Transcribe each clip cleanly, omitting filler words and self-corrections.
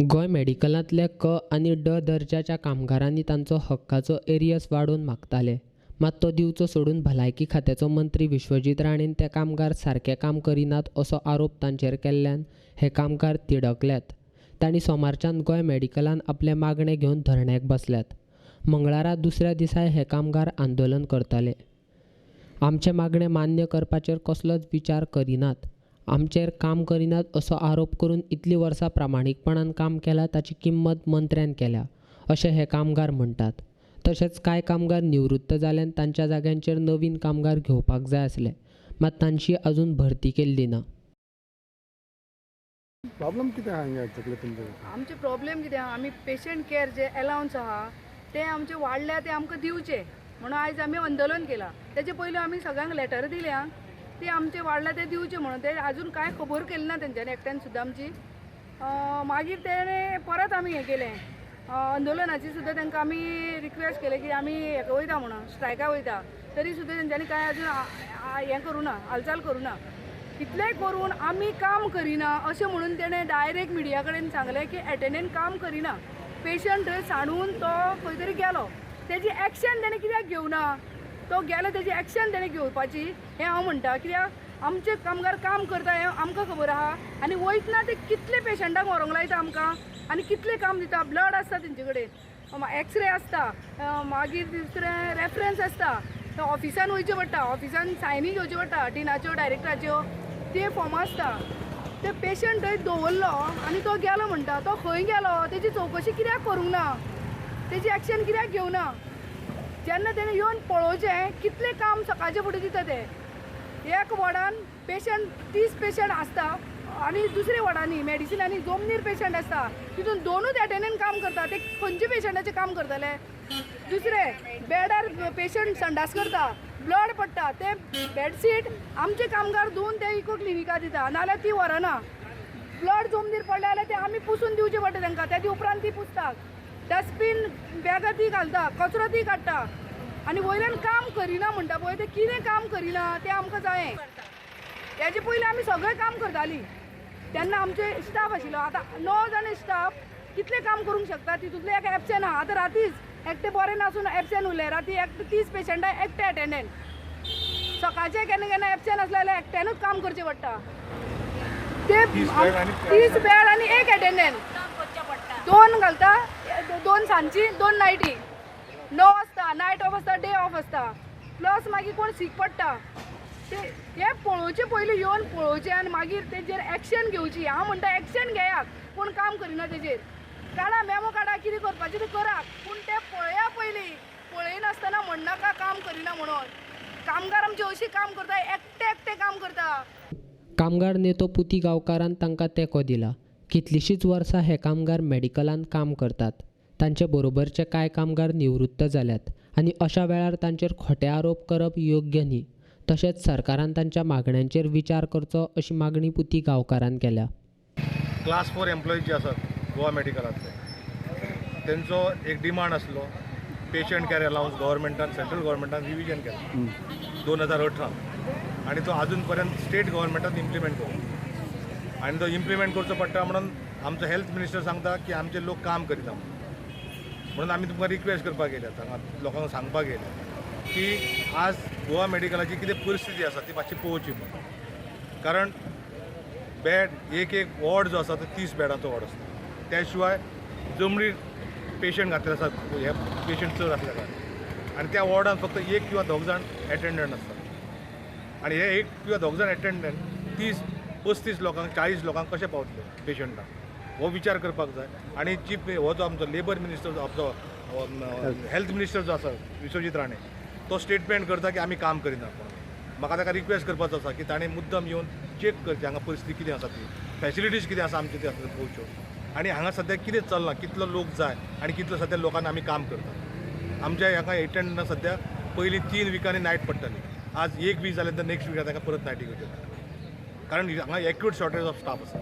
गोंय मेडिकलांतल्या क आनी ड दर्जाच्या कामगारांनी तांचो हक्काचो एरियस वाडोवन मागताले, मात तो दिवचो सोडून भलायकी खात्याचो मंत्री विश्वजीत राणेन ते कामगार सारकें काम करिनात असो आरोप तांचेर केल्ल्यान हे कामगार तिडकल्यात. तांणी सोमारच्यान गोंय मेडिकलान आपले मागणे घेवन धरण्याक बसल्यात. मंगळारा दुसऱ्या दिसाय हे कामगार आंदोलन करतले. आमचे मागणे मान्य करपाचेर कसलोच विचार करिनात, आमचेर काम करिनात असो आरोप करून इतलीं वर्सां प्रामाणीकपणान काम केलां ताची किंमत मंत्र्यान केल्या अशें हे कामगार म्हणटात. तशेंच कांय कामगार निवृत्त जाल्यान तांच्या जाग्यांचेर नवीन कामगार घेवपाक जाय आसले, मात तांची अजून भरती केल्ली ना. प्रॉब्लम कितें आहा हांगा एक्झॅक्टली तुमचे? आमचे प्रॉब्लेम कितें आहा, आमी पेशंट केअर जे अलावन्स आहा ते आमचे वाडल्या ते आमकां दिवचे म्हणून आयज आमी आंदोलन केलां. तेजे पयलीं आमी सगळ्यांक लेटर दिल्या ती आमचे वाडल्या ते दिवचे म्हणून, ते अजून कांय खबर केली ना तेंच्यांनी एकट्यान सुद्दां आमची. मागीर तेणे परत आमी हें केलें, आंदोलनाची सुद्दां तांकां आमी रिक्वेस्ट केलें की आमी हेका वयता म्हणून, स्ट्रायका वयता, तरी सुद्दां तेंच्यांनी कांय अजून हें करूं ना, हालचाल करूं ना. इतलें करून आमी काम करिना अशें म्हणून तेणें डायरेक्ट मिडिया कडेन सांगलें की एटेंडंट काम करिना, पेशंट थंय सांडून तो खंय तरी गेलो, तेजी एक्शन तेणें कित्याक घेवना, तो गेलो तेजी एक्शन तेणें घेवपाची हें हांव म्हणटा. कित्याक आमचे कामगार काम करता हें आमकां खबर आहा, आनी वयतना ते कितले पेशंटाक व्हरूंक लायता आमकां आनी कितलें काम दिता. ब्लड आसता तेंचे कडेन, एक्सरे आसता, मागीर दुसरें रेफरन्स आसता, ऑफिसान वयचें पडटा, ऑफिसान सायनी घेवच्यो पडटा डिनाच्यो डायरेक्टराच्यो, ते फॉर्मां आसता. ते पेशंट थंय दवरलो आनी तो गेलो म्हणटा, तो खंय गेलो तेजी चवकशी कित्याक करूंक ना, तेजी एक्शन कित्याक घेवना. जेन्ना तेणें येवन पळोवचें कितलें काम सकाळचे फुडें दिता ते. एक वॉर्डान पेशंट 30 पेशंट आसता आनी दुसऱ्या वॉर्डांनी मेडिसिनांनी जमनीर पेशंट आसता, तितून दोनूच एटेंडंट काम करता, ते खंयचे पेशंटाचें काम करतले. दुसरें बेडार पेशंट संडास करता, ब्लड पडटा, ते बेडशीट आमचे कामगार धुवन ते इको क्लिनिका दिता, नाजाल्यार ती व्हरना. ब्लड जमनीर पडलें जाल्यार ते आमी पुसून दिवचें पडटा तांकां, तेजे उपरांत ती पुसतात. डस्टबीन बॅगां ती घालता, कचरो ती काडटा, आनी वयल्यान काम करिना म्हणटा पळय, ते कितें काम करिना तें आमकां जायें. हेजे पयलीं आमी सगळें काम करतालीं तेन्ना आमचे स्टाफ आशिल्लो, आतां 9 जाण स्टाफ कितलें काम करूंक शकता, तितूंतलें एक एबसेंट आहा. आतां रातीच एकटें बरें नासून एबसेंट उरलें, राती एकटें 30 पेशंटां एकटें एटेंडंट, सकाळचें केन्ना केन्ना एबसेंट आसलें जाल्यार एकट्यानूच काम करचें पडटा. ते 30 बेड आनी एक एटेंडंट, 2 घालता, 2 सांजची, 2 नायटी, 9 आसता, नायट ऑफ आसता, डे ऑफ आसता, प्लस मागीर कोण सीक पडटा. ते हे पळोवचें पयलीं, येवन पळोवचें आनी मागीर तेजेर एक्शन घेवची. हांव म्हणटा एक्शन घेयात, पूण काम करिना तेजेर. काडा मेमो काडा, कितें करपाचें तें करात, पूण तें पळया पयलीं, पळयनासतना म्हणनाका काम करिना म्हणून. कामगार आमचे अशी काम करता, एकटे एकटे काम करता. कामगार नेतो पुती गांवकारान तांकां तेंको दिला. कितलींशींच वर्सां हे कामगार मेडिकलांत काम करतात, तांचे बरोबरचे कांय कामगार निवृत्त जाल्यात आनी अशा वेळार तांचेर खोटे आरोप करप योग्य न्ही. तशेंच सरकारान तांच्या मागण्यांचेर विचार करचो अशी मागणी पुती गांवकारान केल्या. क्लास 4 एम्प्लॉईज जे आसात गोवा मेडिकलांतले तेंचो एक डिमांड आसलो पेशंट केअर अलावन्स गव्हर्मेंटान, सेंट्रल गव्हर्मेंटान रिविजन केला 2018 आनी तो अजून पर्यंत स्टेट गव्हर्मेंटान इम्प्लिमेंट करूं, आनी तो इम्प्लिमेंट करचो पडटा म्हणून आमचो हेल्थ मिनिस्टर सांगता की आमचे लोक काम करिना म्हणून आमी तुमकां रिक्वेस्ट करपाक गेल्या, हांगा लोकांक सांगपाक गेल्या की आज गोवा मेडिकलाची कितें परिस्थिती आसा ती मातशी पळोवची म्हणून. कारण बेड एक एक वॉर्ड जो आसा तो 30 बेडांचो वॉर्ड आसता, त्या शिवाय जमनीर पेशंट घातले आसात, हे पेशंट चड आसल्या कारणान, आनी त्या वॉर्डान फक्त 1 किंवा 2 जाण एटेंडंट आसतात, आनी हे 1 किंवा 2 जाण एटेंडंट 30 35 लोकांक 40 लोकांक कशें पावतले पेशंटाक, हो विचार करपाक जाय. आनी चीफ हो जो आमचो लेबर मिनिस्टर आमचो हेल्थ मिनिस्टर जो आसा विश्वजीत राणे, तो स्टेटमेंट करता की आमी काम करिना. म्हाका ताका रिक्वेस्ट करपाचो आसा की ताणें मुद्दम येवन चॅक करचें हांगा परिस्थिती कितें आसा ती, फॅसिलिटीज कितें आसा आमचे ते पळोवच्यो, आनी हांगा सद्या कितें चल्लां, कितलो लोक जाय आनी कितलो सद्या लोकांक आमी काम करता. आमच्या हांगा एटेंडंट सद्या पयलीं 3 विकांनी नायट पडटाली, आज 1 वीक जालें तर नेक्स्ट विकाक तांकां परत नायटी घेवच्यो पडटा, कारण हांगा एक्यूट शॉर्टेज ऑफ स्टाफ आसा.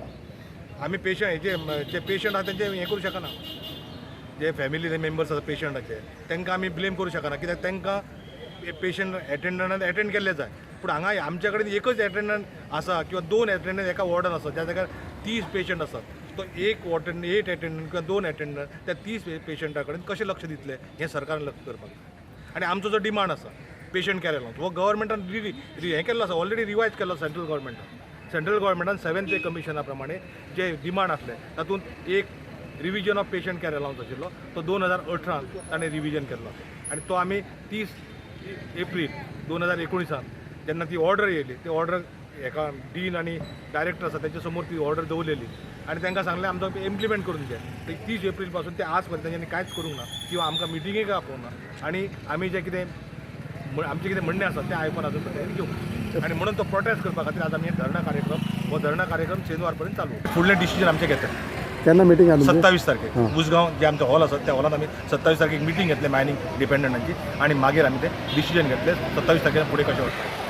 आमी पेशंट हेजे जे पेशंट आसा तेंचे हें करूं शकना, जे फॅमिली मेंबर्स आसा पेशंटाचे तांकां आमी ब्लेम करूं शकना, कित्याक तांकां पेशंट एटेंडंटान एटेंड केल्ले जाय. पूण हांगा आमच्या कडेन एकच एटेंडंट आसा किंवा 2 एटेंडंट एका वॉर्डान आसा, ज्या जाग्यार 30 पेशंट आसात. तो एक 8 एटेंडंट किंवा 2 एटेंडंट त्या 30 पेशंटा कडेन कशें लक्ष दितले हें सरकारान लक्ष करपाक जाय. आनी आमचो जो डिमांड आसा पेशंट कॅर अलावन्स हो गव्हर्मेंटान हें केल्लो आसा, ऑलरेडी रिवायज केल्लो सेंट्रल गव्हर्मेंटान. सेंट्रल गव्हर्मेंटान 7th पे कमिशना प्रमाणे जे डिमांड आसले तातूंत एक revision of patient care allowance आशिल्लो तो 2018 ताणें रिविजन केल्लो आनी तो आमी 30 एप्रील 2019 जेन्ना ती ऑर्डर येयली ती ऑर्डर हेका डीन आनी डायरेक्टर आसा तेच्या समोर ती ऑर्डर दवरलेली आनी तांकां सांगलें आमचो इम्प्लिमेंट करून घे. ते 30 एप्रील पासून ते आज पर्यंत तेंच्यांनी कांयच करूंक ना किंवा आमकां मिटिंगेक आपोवंक ना आनी आमी जें कितें आमचें कितें म्हणणें आसा तें आयकून आजून पर्यंत घेवंक आनी म्हणून तो प्रोटेस्ट करपा खातीर आज आमी धरणा कार्यक्रम हो धरणा कार्यक्रम शेनवार पर्यंत चालू. फुडलें डिसिजन आमचें घेतलें केन्ना मिटींग आहा? 27 तारखेक उसगांव जे आमचें हॉल आसा त्या हॉलांत आमी 27 तारखेक मिटींग घेतले मायनींग डिपेंडंटांची आनी मागीर आमी ते डिसिजन घेतले 27 तारखेक फुडें कशें वचपाचें.